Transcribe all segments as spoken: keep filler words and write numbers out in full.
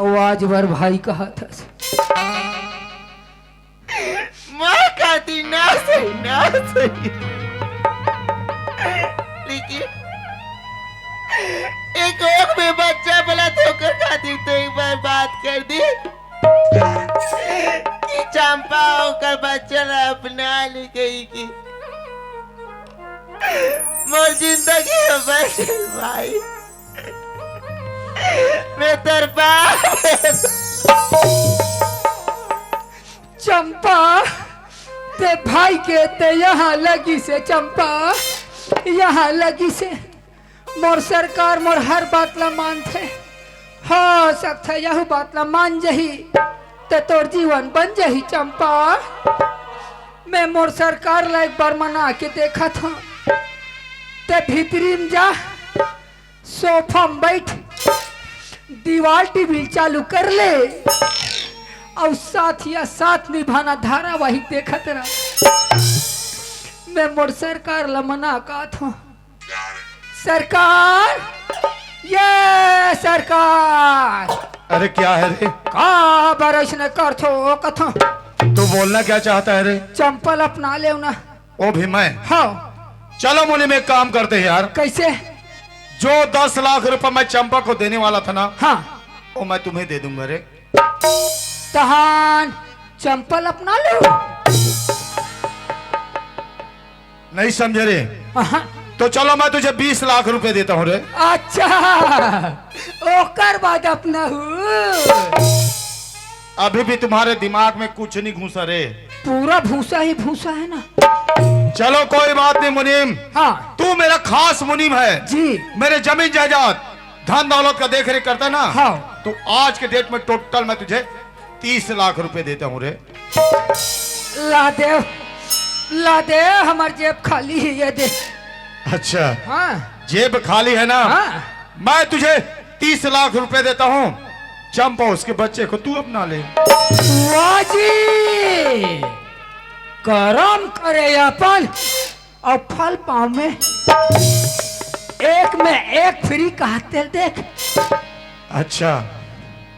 आवाज बर भाई कहा था। मैं कहती ना सही, ना सही। लेकिन एक और में बच्चा बोला तो ओकर खातिर तो एक बार बात कर दी कि चंपा ओकर बच्चा ला अपना ले गई कि मोर जिंदगी में बचे भाई। मैं तेरे बाप। चंपा, ते भाई के ते यहाँ लगी से चंपा, यहाँ लगी से। मोर सरकार मोर हर बात ला मानथे। हो सकथे यहू बात ला मान जही, ते तोर जीवन बन जही चंपा। मैं मोर सरकार ला एक बार मना के देखत हूँ। ते भीतरी में जा, सोफा में बैठ, दीवार टीवी चालू कर ले, अउ साथ या साथ निभाना धारावाहिक देखत रह। मैं मोर सरकार ला मना कहत हूँ। सरकार, ये सरकार। अरे क्या है रे? का बरस ने कर थो कथो। तू बोलना क्या चाहता है रे? चंपा ला अपना लेव ना। ओ भी मैं? हाँ। चलो मुनीम, एक काम करते हैं यार। कैसे? जो दस लाख रुपए मैं चंपा को देने वाला था ना, हाँ। वो मैं तुम्हें दे दूंगा रे। तहान चंपा ला अपना लेव। नहीं समझे रे? हाँ। तो चलो, मैं तुझे बीस लाख रुपए देता हूँ रे। अच्छा, ओकर बाद अपना हूँ। अभी भी तुम्हारे दिमाग में कुछ नहीं घुसा रे। पूरा भूसा ही भूसा है ना। चलो, कोई बात नहीं मुनीम। हाँ। तू मेरा खास मुनीम है। जी। मेरे जमीन जायदाद, धन दौलत का देख रेख करता है ना। हाँ। तो आज के डेट में टोटल मैं तुझे तीस लाख रुपए देता हूँ रे। ला दे, ला दे, हमार जेब खाली है, ये दे। अच्छा, हाँ। जेब खाली है ना? हाँ। मैं तुझे तीस लाख रुपए देता हूँ, चंपा, उसके बच्चे को तू अपना ले। वाह जी, करम करे अपन। अउ फल पाँव में एक में एक फ्री कहा तेल देख। अच्छा,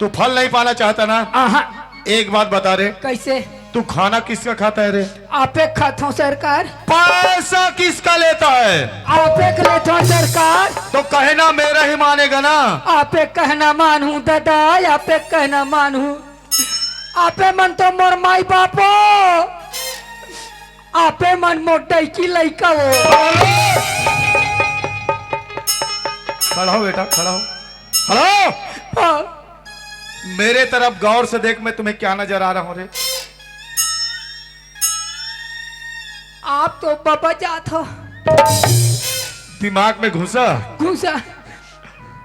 तू फल नहीं पाना चाहता ना? आहा। एक बात बता रे, कैसे? तू खाना किसका खाता है रे? आपे खाथो सरकार। पैसा किसका लेता है? आपे के लेथो सरकार। तो कहना मेरा ही मानेगा ना? आपे कहना मानहूँ दादा, आपे कहना मानहूँ। आपे मन तो मोर माई बाप हो। आपे मन मोटई की लइका हो। खड़ा हो बेटा, खड़ा हो, खड़ा हो। हाँ। मेरे तरफ गौर से देख, मैं तुम्हें क्या नजर आ रहा हूँ रे? आप तो बाबा जात हो। दिमाग में घुसा? घुसा।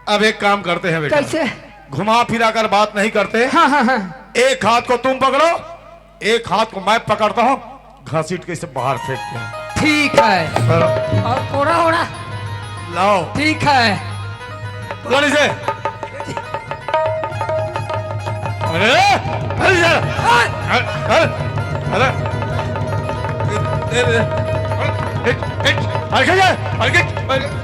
अब एक काम करते हैं बेटा। कैसे? घुमा फिरा कर बात नहीं करते। हाँ, हाँ, हाँ। एक हाथ को तुम पकड़ो, एक हाथ को मैं पकड़ता हूँ, घसीट के इसे बाहर फेंकते हैं। ठीक है। और कोड़ा होड़ा? लाओ। ठीक है। पकड़ इसे। अरे, अरे यार। अरे, अरे, अरे। ए, ए, ए, हट, हट, हट, हट, हट।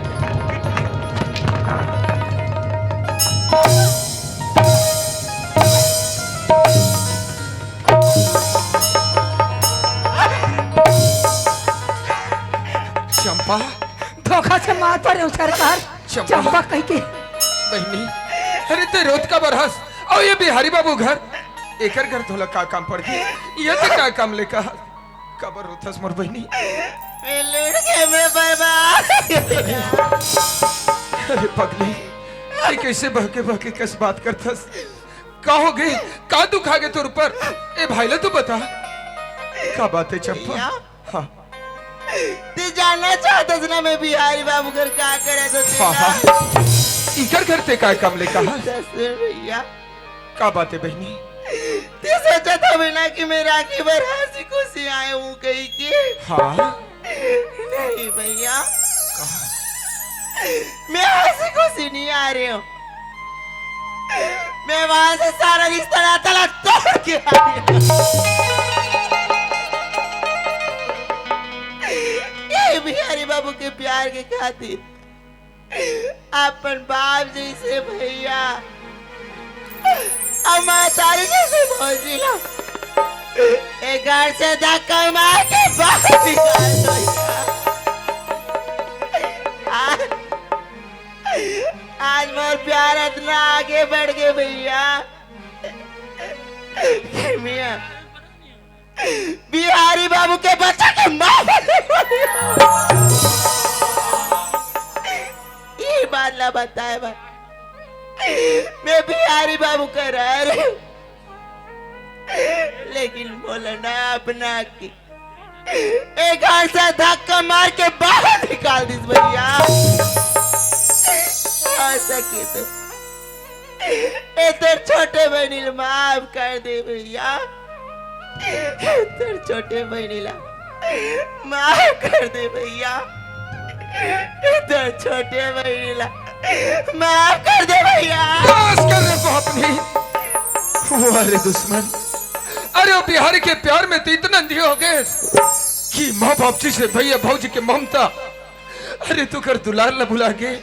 चंपा। धोखा से मार परे हो सरकार। चंपा। चंपा कह के। बहिनी, अरे ते रोत काबर हस? अउ ये बिहारी बाबू घर, एकर घर तोला का काम पड़ गे? ये ते का काम लेके हस? काबर रोथस मोर बहिनी? मैं लुट के मैं बर्बाद। अरे पगली, ये कैसे बहके बहके कस बात करथस? का हो गे? का दुख आ गे तोर ऊपर? ए भाई ला तो बता, का बात है चंपा? भैया। हाँ। ते जानना चाहत हस ना, मैं बिहारी बाबू घर का करे तो हाँ, तेरा? हाँ। इकर घर ते का काम लेके हस? ससुर भैया। का बात है बहिनी? ते सोचत हवे ना कि मैं राखी बर हंसी खुशी आए हूँ कही के। हाँ। नहीं भैया, मैं हंसी खुशी नहीं आ रहे हूँ। मैं वहां से सारा रिश्ता नाता ला तोड़ के आ रहे हूँ। ये बिहारी बाबू के प्यार के खातिर अपन बाप जैसे भैया, अब महतारी जैसे भौजी ला ए घर से धक्का मार के बाहर निकाल दो यार। आज, आज मोर प्यार इतना आगे बढ़ गए भैया कि मियाँ बिहारी बाबू के बच्चा के माँ बने। ये बात ला बताए भाई, मैं बिहारी बाबू का रह रही हूँ, लेकिन बोला ना अपना की एक हाथ से धक्का मार के बाहर निकाल दिस भैया। आ सके तो ए तोर छोटे बहिनी ला माफ कर दे भैया। ए तोर छोटे बहिनी ला माफ कर दे भैया। ए तोर छोटे बहिनी ला माफ कर दे भैया। बस कर रे बाप ने। वाह रे दुश्मन, अरे वो बिहारी के प्यार में तो इतना अंधी हो गए कि माँ बाप जी से भैया भौजी के ममता, अरे तू कर दुलार ला भुला गए।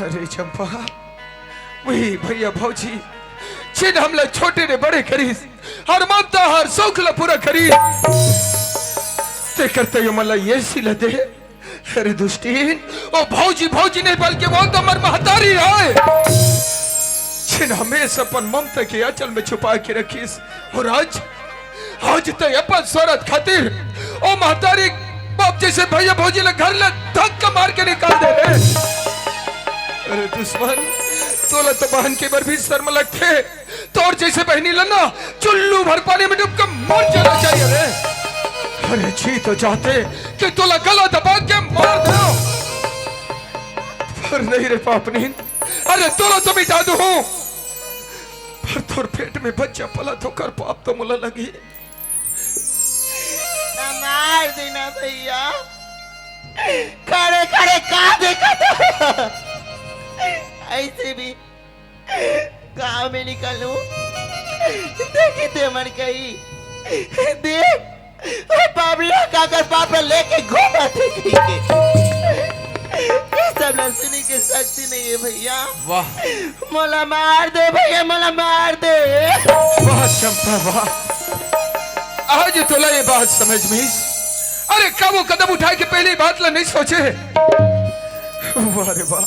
अरे चंपा, वही भैया भौजी जिन हमला छोटे ले बड़े करिस, हर ममता हर शौक ला पूरा करिस, ते करते यो मला ये सिला दे। अरे दुष्टीन, ओ भौजी भौजी नहीं बल्कि वो तो हमर महतारी है, जिन हमेशा अपन ममता के आंचल में छुपा के रखिस। और आज आज तैं अपन स्वार्थ खातिर ओ महतारी बाप जैसे भैया भौजी ला घर ले धक्का मार के निकाल दे रे। अरे दुश्मन, तोला तो बहन के बर भी शर्म लगथे। तोर जैसे बहनी ला ना चुल्लू भर पानी में डूब के मर जाना चाहिए रे। अरे जी तो चाहथे कि तोला गला दबा के मार दे, पर नहीं रे पापनीन, अरे तोला तो मिटा दूं, पर तोर पेट में बच्चा पलथे ओकर पाप तो मोला लगही। ना मार देना भैया, खड़े खड़े का देखत हो? ऐसे भी गांव में निकलूं, देखी ते मन कही, देख, ओ बाबला काकर पाप लेके घूमत हे कही के। ये सब ना सुनी के शक्ति नहीं है भैया। वाह। मोला मार दे भैया, मोला मार दे। वाह चंपा वाह, आज तोला ये बात समझ में आइस। अरे का वो कदम उठाए के पहले ये बात ला नहीं सोचे? वाह रे वाह,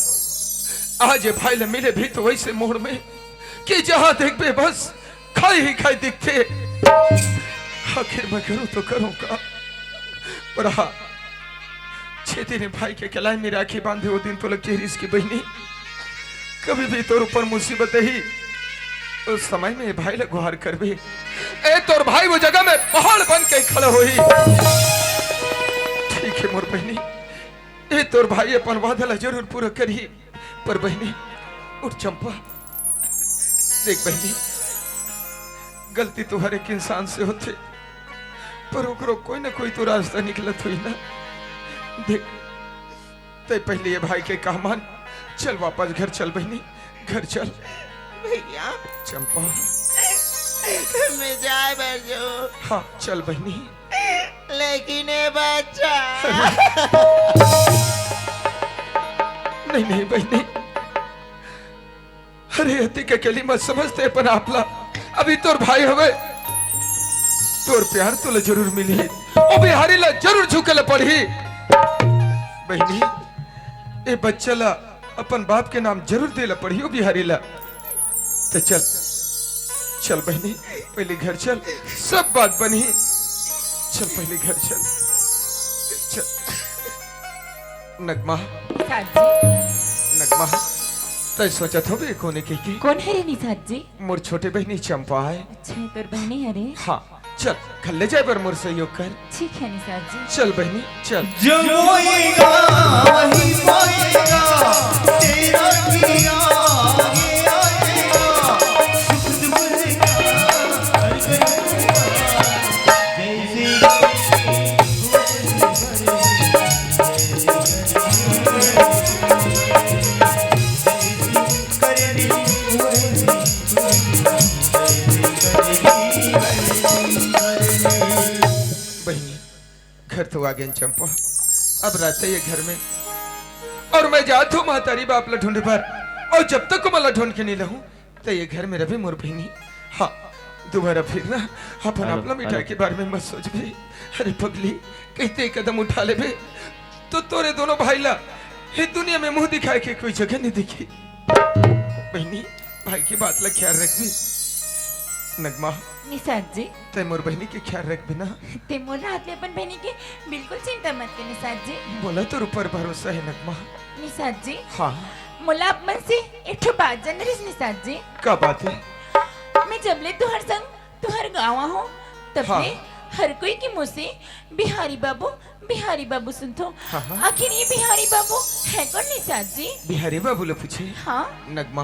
आज ये भाई ला मिले भी तो वैसे मोड़ में कि जहां देखबे बस खाई ही खाई दिखथे। आखिर मैं करूं तो करूं का? पर हाँ, जे दिन भाई के कलाई में राखी बांधे, वो दिन तोला कहे रिहिस कि बहिनी, कभी भी तोर ऊपर मुसीबत आही, उस समय में भाई ला गुहार करबे, ए तोर भाई वो जगह में पहाड़ बन के खड़ा होही। ठीक है मोर बहिनी, ए तोर भाई अपन वादा ला जरूर पूरा करही। पर बहिनी, उठ चंपा, देख बहिनी, गलती तो हर एक इंसान से होथे, पर ओकरो कोई ना कोई तो रास्ता निकलत होही ना। देख, तैं पहले ये भाई के कहा मान, चल वापस घर चल बहिनी, घर चल। भैया, चंपा। मैं जाए बर जाऊं। हाँ, चल बहिनी। लेकिन ये बच्चा। नहीं, नहीं बहिनी, अरे अति के केली मत समझ तैं अपन आप ला। अभी तोर भाई हवे, तोर प्यार तोला जरूर मिलही, ओ बिहारी ला जरूर झुके ला पड़ही। बहिनी, ए बच्चा ला अपन बाप के नाम जरूर दे ला पड़ही ओ बिहारी ला। त चल, चल बहिनी, पहले घर चल, सब बात बनही। चल पहले घर चल, चल। नगमा, निषाद जी। नगमा, तैं सोचत होबे कोने के, के? कोन हरे निषाद जी? मोर छोटे बहिनी चंपा आय। अच्छा, तोर बहिनी हरे? हाँ, चल, घर ले जाए बर मोर सहयोग कर। ठीक है निषाद जी। चल बहिनी, चल। जो होएगा, वही पाएगा, तेरा भी आगे आएगा, सुख दुख का हर कोई जैसे बहिनी, घर तो आ गेन चंपा, अब रहते ये घर में, और मैं जात हूँ महतारी बाप ला ढूंढे बर, और जब तक ओमन ला ढूंढ के नहीं लाहूँ, त ये घर में रबे मोर बहिनी। हाँ, दोबारा फिर ना अपन हेलो, आप ला मिटाए हेलो। के बारे में मत सोचबे। अरे पगली, कहीं तैं कदम उठा लेबे, तो तोरे दोनों भाई ला ये दुनिया में मुंह दिखाए के कोई जगह नहीं दिखी। बहिनी, भाई के बात ला ख्याल रखबे। नगमा, निषाद जी। तैं मोर बहिनी के ख्याल रखबे ना? तैं मोर हाथ में अपन बहिनी के बिल्कुल चिंता मत कर निषाद जी। मोला तोर ऊपर भरोसा है नगमा। निषाद जी। हाँ। मोला आप मन से एक ठो बात जानना रहिस निषाद जी। का बात है? मैं जब ले तुहर संग तुहर गाँव आहूँ, तब हाँ। ले हर कोई के मुँह से बिहारी बाबू, बिहारी बाबू सुनथों। हाँ, हाँ। आखिर ये बिहारी बाबू है कोन निषाद जी? बिहारी बाबू ला पूछे? हाँ। नगमा,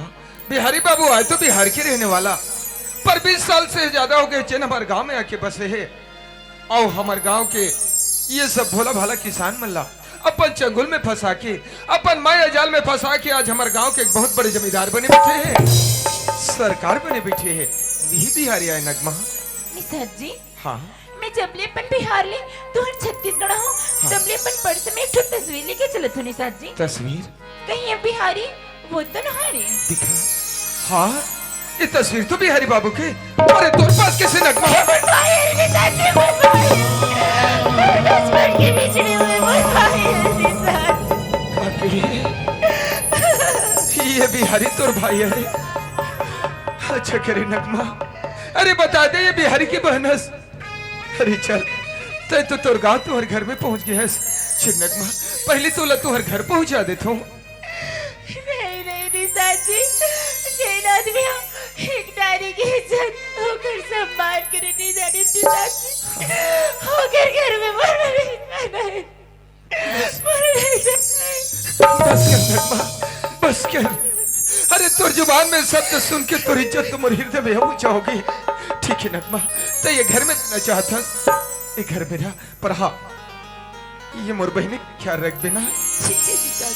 बिहारी बाबू आय तो बिहार के रहने वाला, पर बीस साल से ज्यादा हो गए जेन हमर गांव में आके बसे हे। अउ हमर गांव के ये सब भोला भाला किसान मन ला अपन चंगुल में फंसा के, अपन माया जाल में फंसा के आज हमर गांव के एक बहुत बड़े जमींदार बने बैठे हे, सरकार बने बैठे हे। यही बिहारी आय नगमा। निषाद जी, हाँ। मैं जब ले अपन बिहार ले तुहर छत्तीसगढ़ आहूँ, हाँ। तब ले अपन पर्स में एक ठो तस्वीर लेके चलत हूँ निषाद जी। तस्वीर? कहीं ये बिहारी वो तो ना हरे? दिखा। हाँ, ये तस्वीर तो बिहारी बाबू के। अरे तोर पास कैसे नगमा? ये मोर भाई है, निषाद जी, मोर भाई। मोर बचपन के बिछड़े हुए मोर भाई है, निषाद। अरे, ये बिहारी तोर भाई है? अच्छा करे नगमा, अरे बता दे ये बिहारी के बहन हस। अरे चल, तैं तो तोर गाँव तुहर घर में पहुँच गे हस। चल नगमा, पहली तोला तुहर घर पहुँचा देथों। नहीं, नहीं, निषाद जी, जेन आदमी ह एक नारी के इज्जत, ओकर सम्मान करे नहीं जाने, निषाद जी। ओकर घर में मरना नहीं जाना है। मरना नहीं जाना है। बस कर नगमा, बस कर। अरे तोर जुबान में शब्द सुन के तोर इज्जत तो मोर हृदय में ऊंचा हो गई। ठीक है नगमा, तैं ये घर में रहना चाहत हस, ये घर में रह, पर हाँ, ये मोर बहिनी के ख्याल रखबे ना। ठीक है जीजा जी।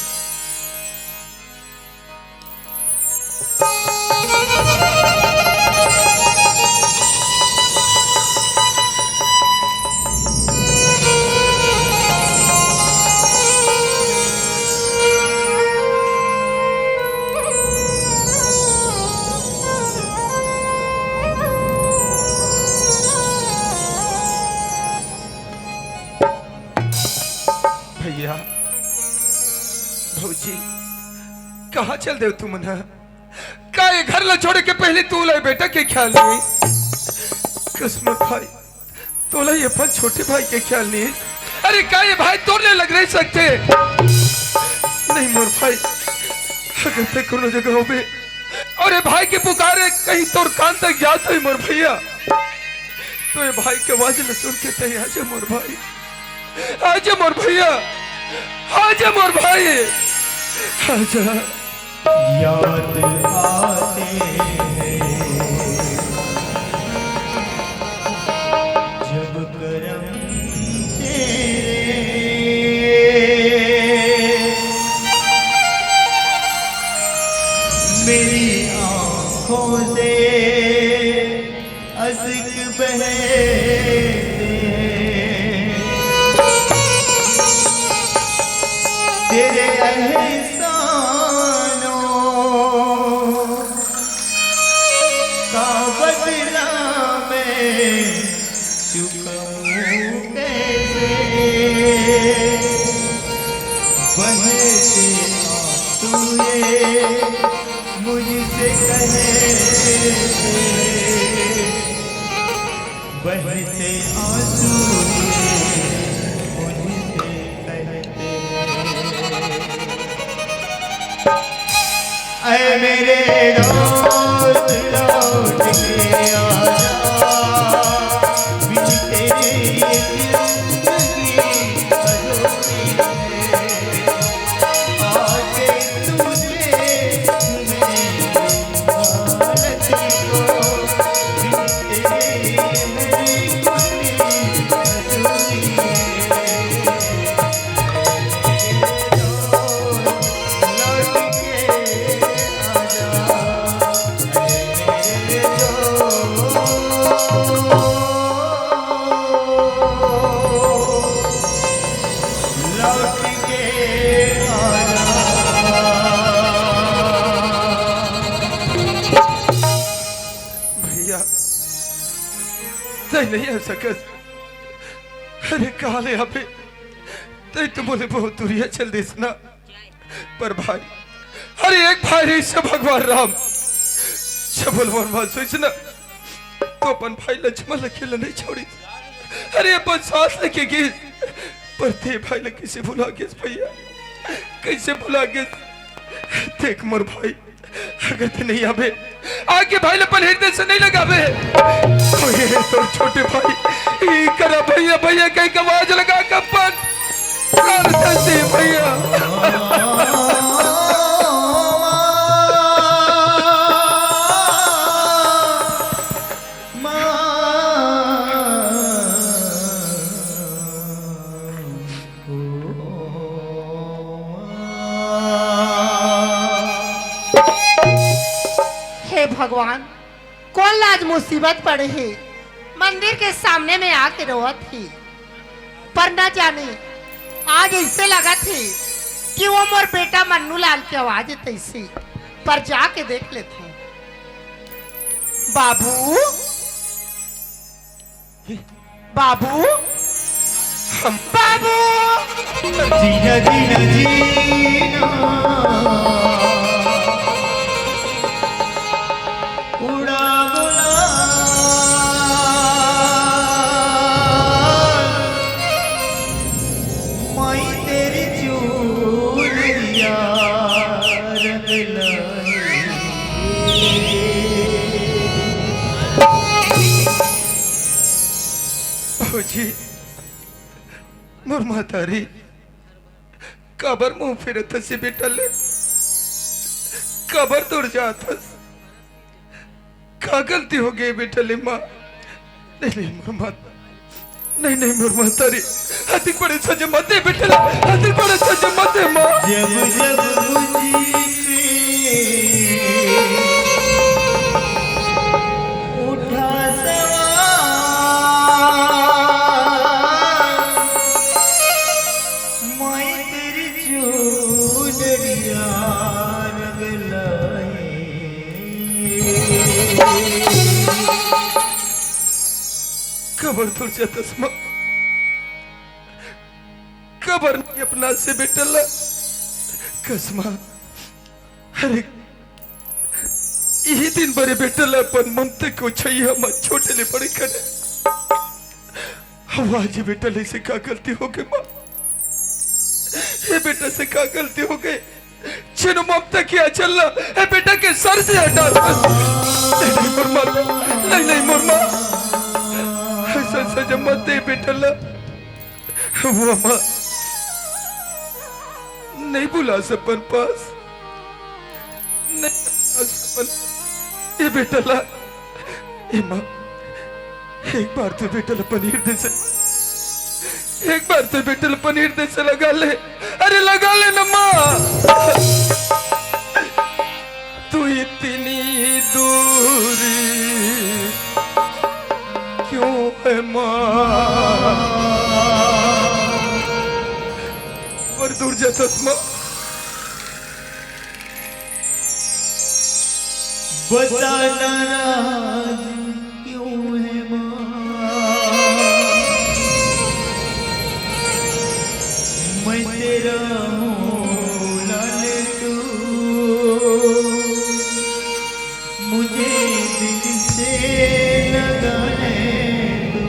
भैया, भौजी, कहाँ चल देव तुमन ह? का ये घर ला छोड़े के पहली तोला ये बेटा के ख्याल नहीं? किस्मत भाई, तोला ये अपन छोटे भाई के ख्याल नहीं? अरे का ये भाई तोर ले अलग रह सकथे? नहीं मोर भाई, अगर तैं कोनो जगह होबे अउ ये भाई के पुकार कहीं तोर कान तक जात होही मोर भैया, तो ये भाई के आवाज ला सुन के तैं आजा मोर भाई, आजा मोर भैया, आजा मोर भाई, आजा। याद आते हैं जब करम से अश्क बहते हैं तेरे एहसानों का बदला मैं चुकाऊं कैसे? बहते आंसू ये मुझसे कहे थे, बहते आंसू ये मुझसे कहते। ऐ मेरे दोस्त, लौट के आजा, बिन तेरे ये जिंदगी अधूरी है। आके तू देख मेरी हालत को, बिन तेरे ये मेरी खुशी अधूरी है। भैया, तैं नहीं आ सकस। अरे, काले अबे, तैं तो मोला बहुत दूरिहा चल देस ना। पर भाई, अरे, एक भाई रहिस हे भगवान राम, जब ओला वनवास होइस ना, तो अपन भाई लक्ष्मण ला अकेला नहीं छोड़िस। अरे, अपन सास लेके गिस, पर तैं भाई ला कइसे भुला गेस भैया, कइसे भुला गेस? देख मोर भाई, अगर तैं नहीं आबे, आके भाई ला अपन हृदय से नहीं लगाबे। कोई हे तोर छोटे भाई, ई करा भैया, भैया कहि के आवाज लगा के अपन कर दे भैया। हे भगवान, कोन ला आज मुसीबत पड़े हे, मंदिर के सामने में आके रोवत हे, पर न जाने आज अइसे लगत हे कि वो मोर बेटा मन्नू लाल के आवाज हे तइसे। पर जाके देख लेथंव। बाबू, बाबू, हम बाबू। जीना, जीना, जीना। उड़ा गुलाल, माई तेरी चूनरिया रंग लाई। बाबूजी, मोर महतारी, काबर मुंह फेरत हस ए बेटा ले? काबर दूर जात हस? का गलती हो गे बेटा ले माँ? नहीं, नहीं, मोर माँ, नहीं, नहीं, मोर महतारी, अतिक बड़े सजा मत दे बेटा ले, अतिक बड़े सजा मत दे माँ। जब जब मुझ पे उठा सवाल, माई तेरी चूनरिया रंग लाई। काबर दूर जात हस माँ? काबर नहीं अपनास ए बेटा ला? कस माँ, अरे, इही दिन बर ए बेटा ला अपन ममता के ओछाई हमर छोटे ले बड़े करे। अब आज ए बेटा ले से का गलती हो गे माँ? ए बेटा से का गलती हो गे? जेन ममता के आंचल ला ए बेटा के सर से हटा दे। नहीं, नहीं, मोर माँ, नहीं, नहीं, मोर माँ, अइसन सजा मत दे बेटा ला। वो माँ, नहीं बुलास अपन पास, नहीं बुलास अपन। ए बेटा ला, ए माँ, एक बार तो बेटा ला अपन हृदय से, एक बार तो बेटा ला अपन हृदय से लगा ले। अरे लगा ले ना माँ। तू इतनी दूर दूरी क्यों है माँ? पर दूर जाथस माँ। बता नाराज क्यों है माँ? मैं तेरा हूँ लाल तू, मुझे दिल से लगा ले तू।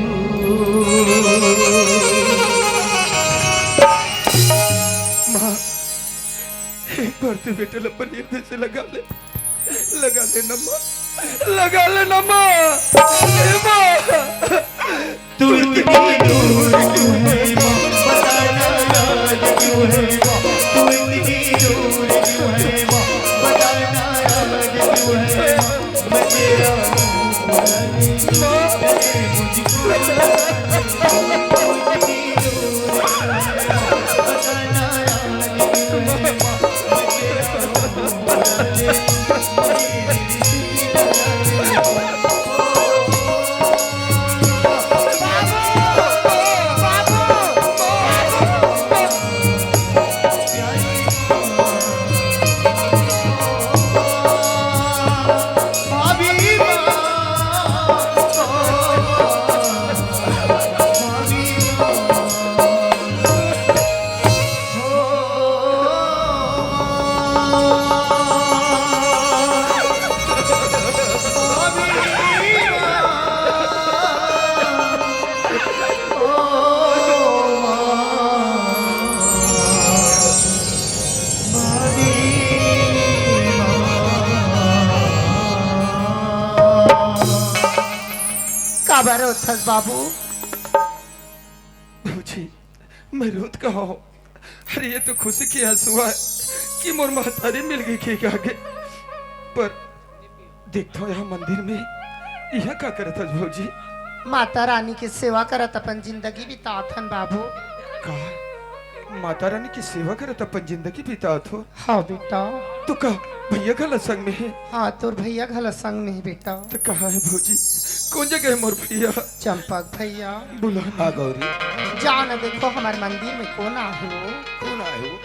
माँ, एक बार तू बेटे ला अपन हृदय से लगा ले, लगा ले ना माँ, लगा ले ना माँ, ए माँ। तू इतनी दूर क्यों है माँ? बता नाराज क्यों है माँ? तू इतनी दूर क्यों है माँ? बता नाराज क्यों है माँ? मैं तेरा हूँ लाल तू, मुझको बता नाराज क्यों है माँ? मैं तेरा हूँ लाल तू। काबर रोथस बाबू? भौजी, मैं रोत का हँव? अरे, ये तो खुशी के आंसू आय कि मोर महतारी मिल गई के आगे। पर देखथँव यहाँ मंदिर में, यहाँ का करत हस भौजी? माता रानी के सेवा करत अपन जिंदगी बितात हन बाबू। का? माता रानी के सेवा करत अपन जिंदगी बितात हो? हाँ बेटा। तो का भैया घला संग में हे? हाँ, तोर भैया घला संग में हे बेटा। तो कहाँ हे भौजी? कौन जगह हे मोर भैया? चंपक भैया। बुला। हाँ गौरी। जा न देखो हमर मंदिर में कौन आहे वो। कौन आहे वो?